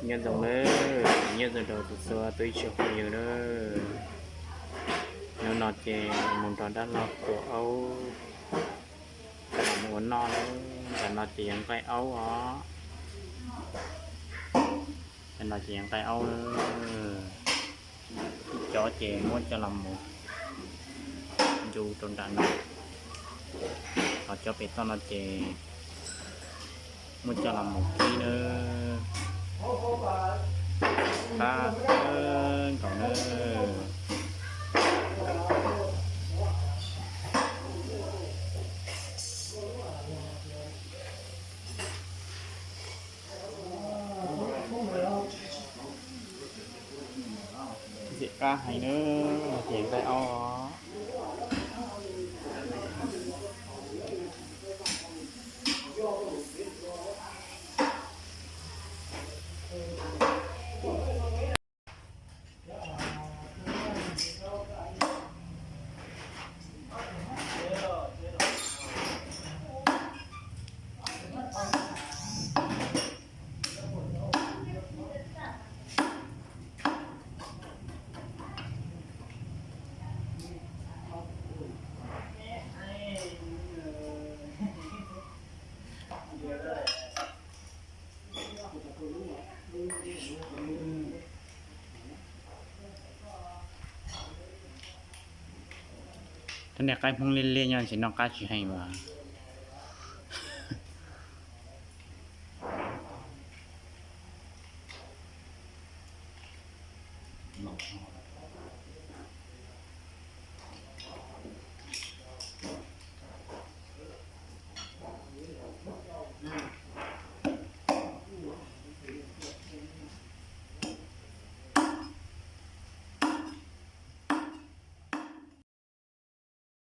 Nyob zoo na, nyob zoo rau txhua txhua tus ib tsoom phooj ywg na. Hnub no ces mus nrog dab laug tua aub, mus ua noj na. Ntawm no ces yog nqaij aub os. Ntawm no ces yog nqaij aub na. Ib cov ces muab coj los mus ncu rau nram no, ho cov pem toj no ces muab coj los mus kib na. Qab kawg nkaus na. Ntxim qab heev na, ces nqaij aub. Tus niag qaib Hmoob liab liab nyob ntsis noj qab tsis heev mas.